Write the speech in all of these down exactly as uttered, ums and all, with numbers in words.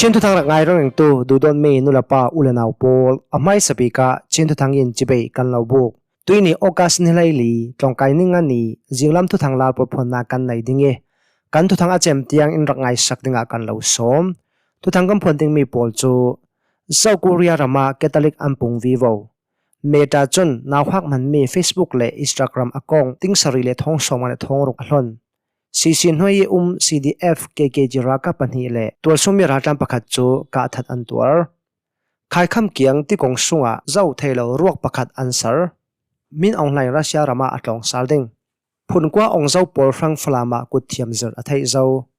Chin thuthang rak ngai ringringtu duhdawtmi nu le pa u le nau pawl, a hmaisa bik ah Chin thuthang in cibai kan lo buk. Tuini August ni hleili, tlawngkai ni nga ni, zinglam thuthang lalpawl phuanna kan nei ding i, kan thuthang a cem tiang in rak ngaisak dingah kan lo sawm. Thuthang kan phuan dingmi pawl cu South Korea ram ah Catholic an pung vivo. Meta cun nauhak hmanmi Facebook le Instagram account ting sarih le thawng sawmnga le thawng ruk a hlon. Sisi hnuai i um C D F K K G ralkap pahnih le tualsungmi raltlan pakhat cu kah that an tuar. Khaikham kiang tikong sungah zoh thei lo ruak pakhat an ser. Min Aung Hlaing Russia ram ah a tlawng sal ding. Phunkua ong zo pawl hrang Falam ah kut thiam zir a theih zo.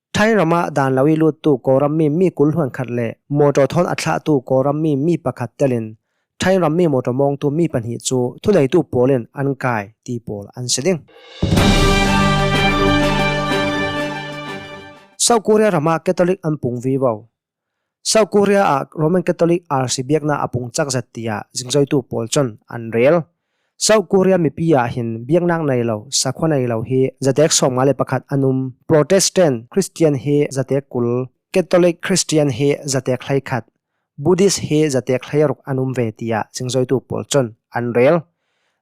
Thai ram ah dan lo i luttu Kawlram mi mi kul hluan khat le mawtaw thawn a thlahtu Kawlram mi mi pakhat telin Thai ram mi mawtaw mawngtu mi pahnih cu thuneitu pawl in an kai ti pawl an si ding. South Korea ram ah Catholic an pung vivo. South Korea ah Roman Catholic R C biaknak a pung cak zet tiah zingzoitu pawl cun an rel. South Korea mipi ah hin biaknak nei lo, sakhua nei lo hi zatek sawmnga le pakhat an um. Protestant Christian hi zatek kul, Catholic Christian hi zatek hleikhat, Buddhist hi zatek hleiruk an um ve tiah zingzoitu pawl cun an rel.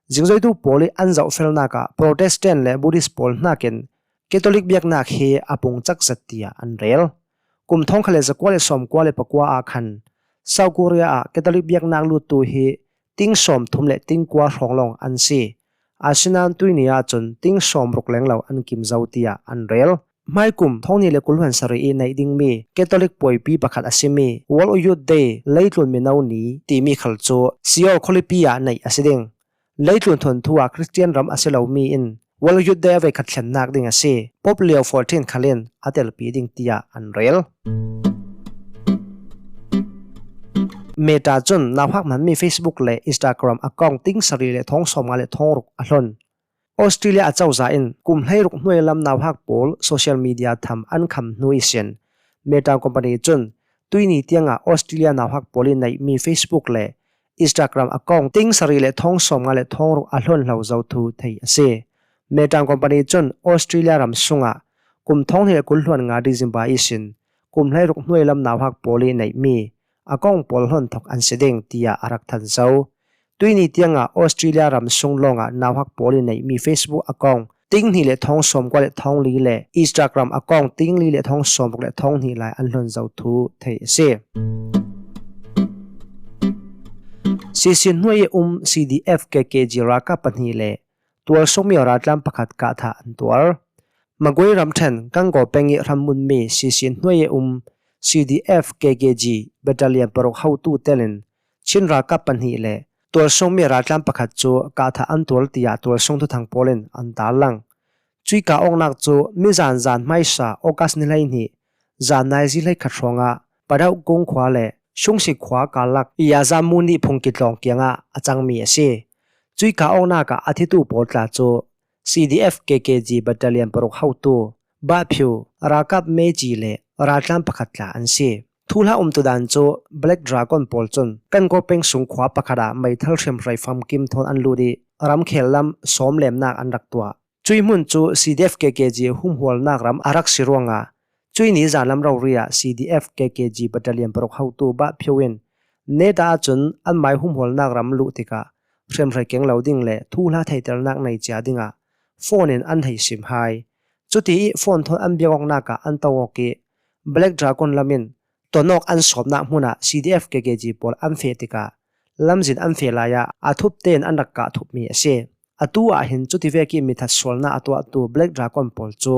Zingzoitu pawl i an zohfelnak ah Protestant le Buddhist pawl hnakin Catholic biaknak hi a pung cak zet tiah an rel. Kum thawngkhat le zakua le sawmkua le pakua ah khan South Korea ah Catholic biaknak luttu hi ting sawmthum le ting kua hrawng lawng an si. Asinain tuini ahcun ting sawmruk lenglo an kim zo tiah an rel. Hmaikum thawng hnih le kul hluan sarih i neih dingmi Catholic puaipi pakhat a simi World Youth Day, Leitlun Mino Ni timi khal cu Seoul khualipi ah neih a si ding. Leitlun thuanthu ah Christian ram a si lomi in World Youth Day a veikhat thlennak ding a si. Pope Leo fourteen khal in a telpi ding tiah an rel. Meta cun nauhak hmanmi Facebook le Instagram account ting sarih le thawng sawmnga le thawng ruk a hlon. Australia acozah in kum hleiruk hnuai lam nauhak pawl social media tham an kham hnu ihsin Meta company cun tuini tiangah Australia nauhak pawl i neihmi Facebook le Instagram account ting sarih le thawng sawmnga le thawng ruk a hlon hlo zo thu thei a si. Meta company cun Australia ram sungah kum thawng hnih le kul hluan nga December ihsin kum hleiruk hnuai lam nauhak pawl i neihmi account pawl hlon thok an si ding tiah a rak than zo. Tuini tiangah Australia ram sung lawngah nauhak pawl i neihmi Facebook account ting hnih le thawng sawmkua le thawng li le Instagram account ting li le thawng sawmruk le thawng hnih lai an hlon zo thu thei a si. Sisin hnuai i um C D F K K G ralkap pahnih le tualsungmi raltlan pakhat kahthah an tuar. Magui ramṭhen Kangkaw peng i hrammunmi Sisin hnuai i um C D F K K G battalion paruk hotu telin Chin ralkap pahnih le tualsungmi raltlan pakhat cu kahthah an tuar tiah tualsung thuthang pawl in an tarlang. Cuih kah awknak cu mizan zan hmaisa August ni hleihnih zan nazi hleikhat hrawngah Padauh kung khua le Shungsik khua karlak Yazamuni phungki tlawng kiangah a cangmi a si. Cuih kah awknak ah a thitu pawl tla cu C D F K K G battalion paruk hotu Bahphiu, ralkap Meji le raltlan pakhat tla an si. Thuhla umtudan cu Black Dragon pawl cun Kangkaw peng sung khua pakhat ah meithal hriamhrei famkim thawn an lut i ramkhel lam sawm lemnak an rak tuah. Cuih hmun cu C D F K K G humhualnak ram a rak si ruangah cuih ni zan lam rori ah C D F K K G battalion paruk hotu Bahphiu in neta ahcun anmai humhualnak ram luh tikah hriamhrei keng lo ding le thuhla theihternak nei cia dingah phone in an hei sim hai. Cuti i phone thawn an biak awknak ah an to awk i Black Dragon lam in tonawk an sawmnak hmun ah C D F K K G pawl an feh tikah lamzin an feh lai ah a thup tein an rak kah thupmi a si. Atu ah hin cuti vek i mithat sualnak a tuahtu Black Dragon pawl cu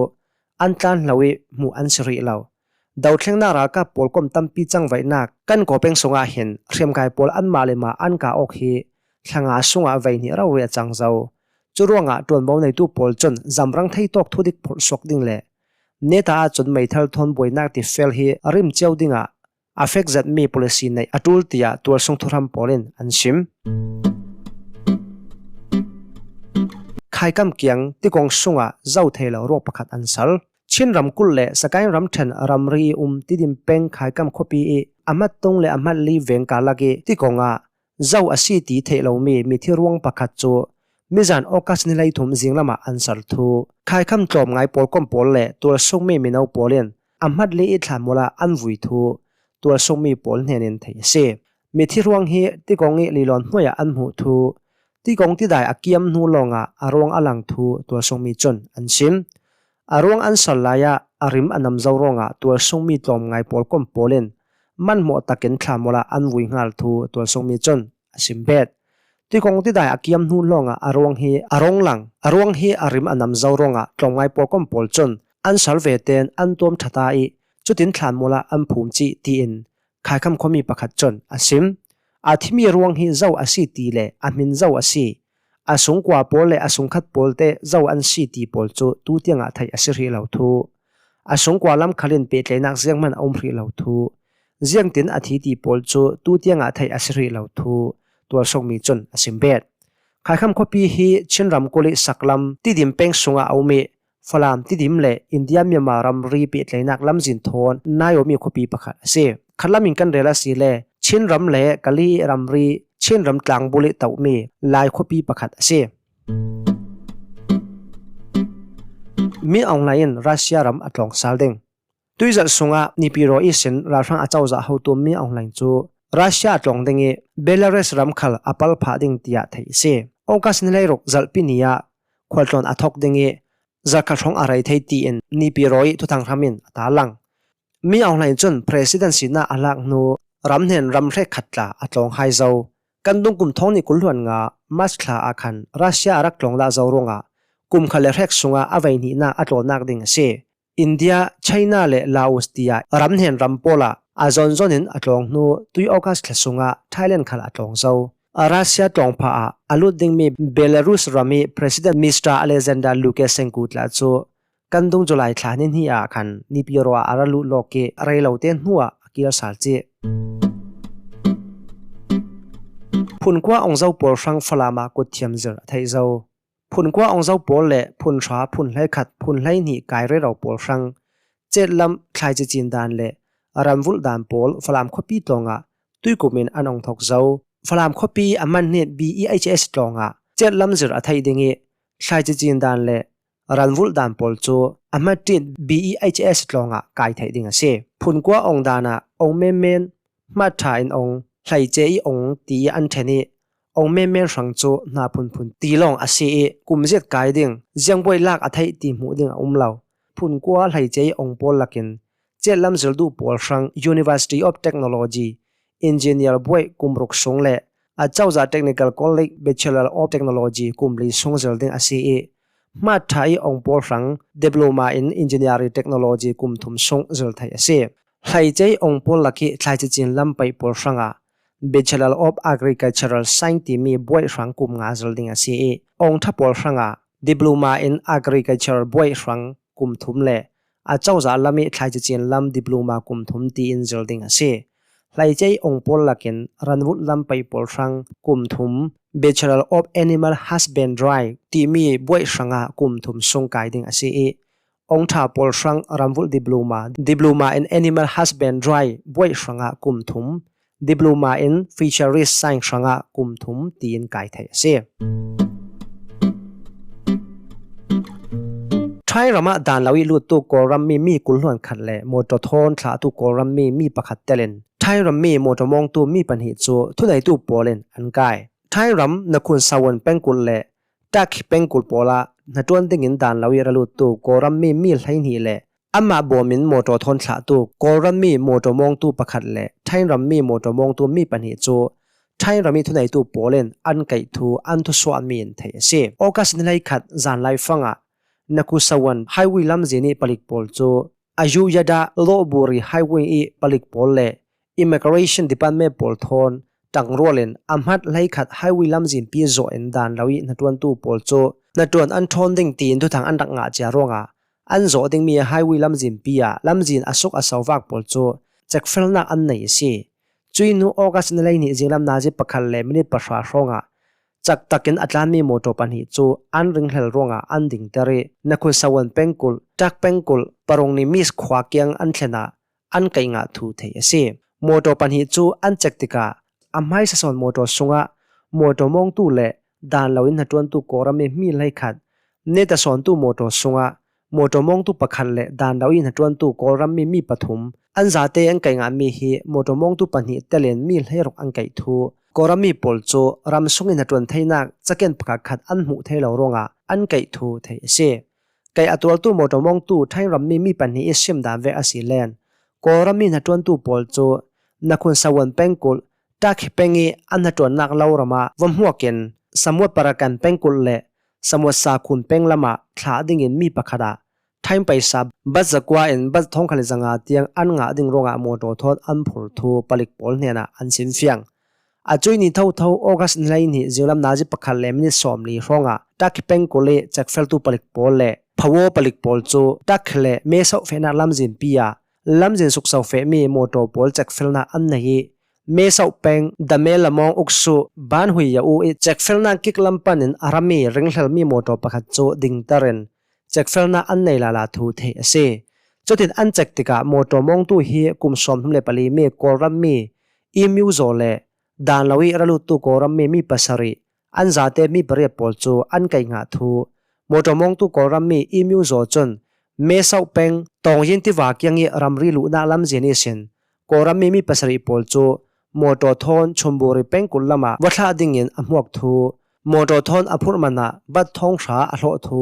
an tlan hlo i hmuh an si rih lo. Dothlengnak ralkap pawl kom tampi cangvaihnak Kangkaw peng sungah hin hriamkai pawl anmah le mah an kah awk hi thla nga sungah veihnih rori a cang zo. Cu ruangah ṭuanvo neitu pawl cun zamrang theitawk thudik phurh suak ding le neta ahcun meithal thawn buainak tifel hi a rim cio dingah a fek zetmi policy neih a ṭul tiah tualsung thuhram pawl in an sim. Khaikam kiang tikong sungah zoh thei lo ruak pakhat an sal. Chin ramkulh le Sagaing ramṭhen ramri i um Tidim peng Khaikam khuapi i a hmattung le a hmatli veng karlak i tikong ah zoh a si ti theih lomi mithi ruang pakhat cu mizan August ni hleithum zinglam ah an sal thu Khaikham tlawmngai pawlkom pawl le tualsungmi mino pawl in a hmatli i thlanmual ah an vui thu tualsungmi pawl hnenin theih a si. Mithi ruang hi Tigong ih lilawn hnuaiah an hmuh thu, Tigong tidai a kiam hnu lawngah a ruang a lang thu tualsungmi cun an sim. A ruang an sal lai-ah a rim a nam zo ruangah tualsungmi tlawmngai pawlkom pawl in manhmawh takin thlanmualah an vui nghal thu tualsungmi cun a sim bet. Tigong tidai a kiam hnu lawngah a ruang hi a rong lang, a ruang hi a rim a nam zo ruangah tlawmngai pawlkom pawl cun an sal veten an tuam ṭha ta ih cutin thlanmualah an phum cih tiin Khaikham khuami pakhat cun a sim. A thimi ruang hi zo a si ti le a hmin zo a si, a sungkua pawl le a sungkhat pawlte zo an si ti pawl cu tutiangah theih a si hrih lo thu, a sungkua lam khalin pehtlaihnak zianghman a um hrih lo thu, ziangtin a thi ti pawl cu tutiangah theih a si hrih lo thu tualsungmi cun a sim bet. Khaikham khuapi hi Chin ramkulh ih saklam Tidim peng sungah a um ih Falam Tidim le India Myanmar ramri pehtlaihnak lamzin thawn nai awmi khuapi pakhat a si. Khatlam in kan rel a si le Chin ram le Kali ramri Chin ram tlangbul ih tohmi Lai khuapi pakhat a si. Min Aung Hlaing in Russia ram a tlawng sal ding. Tuizat sungah Naypyidaw ihsin ralhrang a cozah hotu Min Aung Hlaing cu Russia a tlawng ding ih Belarus ram khal a palphah ding tiah theih a si. August ni hleiruk zarhpi ni ah khualtlawn a thawk ding ih zarhkhat hrawng a rei thei tiin Naypyidaw ih thuthang hram in a tarlang. Min Aung Hlaing cun President sinak a lak hnu ram hnen ram hrek khat tla a tlawng hai zo. Kan dungkum thawng nih kul hluan nga March thla ah khan Russia a rak tlawng dah zo ruangah kum khat le hrek sungah a veihnihnak a tlawnnak ding a si. India, China le Laos tiah ram hnen ram pawlah a zawnzawn in a tlawng hnu tui August thla sungah Thailand khal a tlawng zo. A Russia tlawng phah ah a lut dingmi Belarus ram ih President Mister Alexander Lukashenko tla cu kan dung July thla ni hnih ah khan Naypyidaw ah a ra lut lawk ih rei lote hnuah a kir sal cih. Phunkua ong zo pawl hrang Falam ah kutthiam zir a theih zo. Phunkua ong zo pawl le phunhra, phun hleikhat, phun hleihnih kai rero pawl hrang Cetlam thlaici cin dan le ranvulh dan pawl Falam khuapi tlawngah tuikum in an ong thawk zo. Falam khuapi a manhnit B E H S tlawngah Cetlam zir a theih ding ih thlaici cin dan le ranvulh dan pawl cu a hmatṭit B E H S tlawngah kai theih ding a si. Phunkua ong dan ah ong menmen, hmatṭha in ong, hleice ih ong ti ih an ṭhen ih ong menmen hrang cu hna phunphun ti lawng a si ih kumziat kai ding, ziangbuaih lak a theih ti hmuh ding a um lo. Phunkua hleice ih ong pawl lakin Cetlam zir duh pawl hrang University of Technology, Engineer buaih kum ruk sung le a cozah Technical College Bachelor of Technology kum li sung zir ding a si ih, hmatṭha ih ong pawl hrang Diploma in Engineering Technology kum thum sung zir theih a si. Hleice ih ong pawl lak ih thlaici cin lam paih pawl hrangah Bachelor of Agricultural Science timi buaih hrang kum nga zir ding a si ih, ong ṭha pawl hrangah Diploma in Agriculture buaih hrang kum thum le a cozah lam ih thlaici cin lam Diploma kum thum tiin zir ding a si. Hleice ih ong pawl lakin ranvulh lam paih pawl hrang kum thum, Bachelor of Animal Husbandry timi buaih hrangah kum thum sung kai ding a si ih, ong ṭha pawl hrang ranvulh Diploma, Diploma in Animal Husbandry buaih hrangah kum thum, Diploma in Fisheries Science hrangah kum thum tiin kai theih a si. Thai ramah dan lo ih luttu Kawlrammi mi kul hluan khat le mawṭaw thawn thlahtu Kawlrammi mi pakhat telin Thai rammi mawṭaw mawngtu mi pahnih cu thuneitu pawl in an kai. Thai ram Nakhon Sawan pengkulh le Takhi pengkulh pawlah hnaṭuan dingin dan lo ih ra luttu Kawlrammi mi hleihnih le amah bawmin mawṭaw thawn thlahtu Kawlrammi mawṭaw mawngtu pakhat le Thai rammi mawṭaw mawngtu mi pahnih cu Thai ram ih thuneitu pawl in an kaih thu an thusuahmi in theih a si. August ni hleikhat zanlai fangah Nakhon Sawan highway lamzin ih palik pawl cu Ayodhya Lopburi highway ih palik pawl le Immigration Department pawl thawn ṭangrual in a hmat hleikhat highway lamzinpi zawh in dan lo ih hnaṭuantu pawl cu hnaṭuan an ṭhawn ding tiin thuthang an rak ngah cia ruangah an zawh dingmi highway lamzinpi ah lamzin a suk a so vak pawl cu cekfelnak an nei a si. Cuih hnu August ni hleihnih zinglam nazi pakhat le minit pahra hrawngah caktakin a tlanmi mawṭaw pahnih cu an ringhlel ruangah an dingter ih Nakhon Sawan pengkulh, Ṭak pengkulh, Parungni Mis khua kiang an thlen ah an kaih ngah thu theih a si. Mawṭaw pahnih cu an cek tikah a hmaisa sawn mawṭaw sungah mawṭaw mawngtu le dan loin hnaṭuantu Kawlram ih mi hleikhat, neta sawntu mawṭaw sungah mawtaw mawngtu pakhat le dan lo i hnaṭuantu Kawlram mi mi pathum an zate an kaih ngah mi hi mawtaw mawngtu pahnih telin mi hleiruk an kaih thu, Kawlram mi pawl cu ram sung i hnaṭuan theinak caken pakhat khat an hmuh thei lo ruangah an kaih thu theih a si. Kaih a tuartu mawtaw mawngtu Thaingram mi mi pahnih i sim dan vek a si len, Kawlram mi hnaṭuantu pawl cu Nakhun Sawan pengkulh, Takhi peng i an hnaṭuannak lo ramah va hmuak in Samuat Parakan pengkulh le Samuat Sakhun peng lamah thlah dingin mi pakhat ah Thain paisa bat zakua in bat thawngkhat le zanga tiang an ngah ding ruangah mawtaw thawn an phur thu palik pawl hnenah an simfiang. A cuih ni thotho August ni hleihnih zinglam nazi pakhat le minit sawmli hrawngah Takhi pengkulh i cekfeltu palik pawl le Phawo palik pawl cu Takhi le Mesauh fehnak lamzinpi ah lamzin sukso fehmi mawtaw pawl cekfelnak an nei i, Mesauh peng Dame Lamawng Uksu Banhuiya U i cekfelnak kik lam panin a rami ringhlelmi mawtaw pakhat cu dingter in cekfelnak an nei lala thu theih a si. Cutin an cek tikah mawtaw mawngtu hi kum sawmthum le pali mi Kawlram mi Imyu Zaw le dan lo i ra luttu Kawlram mi mi pasarih an zate mi pariat pawl cu an kaih ngah thu mawtaw mawngtu Kawlram mi Imyu Zaw cun Mesauh peng Tawngyin tiva kiang i ramri luhnak lamzin ihsin Kawlram mi mi pasarih pawl cu mawtaw thawn Chumburi pengkulh lamah va thlah dingin a hmuak thu, mawtaw thawn a phurh manah bat thawng hra a hlawh thu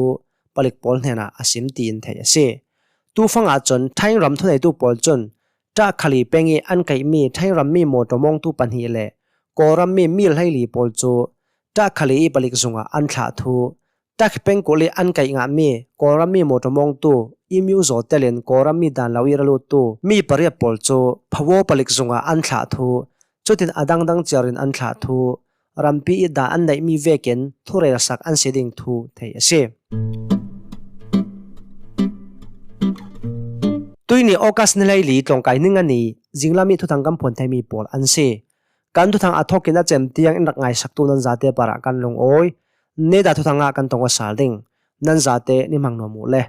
palik pawl hnenah a sim tiin theih a si. Tufang ahcun Thaingram thuneitu pawl cun Takhi peng i an kaihmi Thaingram mi mawtaw mawngtu pahnih le Kawlram mi mi hleili pawl cu Takhi i palik zungah an thlah thu, Takhi pengkulh i an kaih ngahmi Kawlram mi mawtaw mawngtu Imyu Zaw telin Kawlram mi dan lo i ra luttu mi pariat pawl cu Phawo palik zungah an thlah thu, cutin a dangdang ciarin an thlah thu, rampi i dah an neihmi vekin thurelsak an si ding thu theih a si. Tuihni August ni hleili tlawngkai ning a ni zinglam i thuthang kan phuan theimi pawl an si. Kan thuthang a thawkin a cem tiang in rak ngaisaktu nan zate parah kan lungawi. Neda thuthang ah kan tong aw sal ding. Nan zate ni hmang nuam uh le.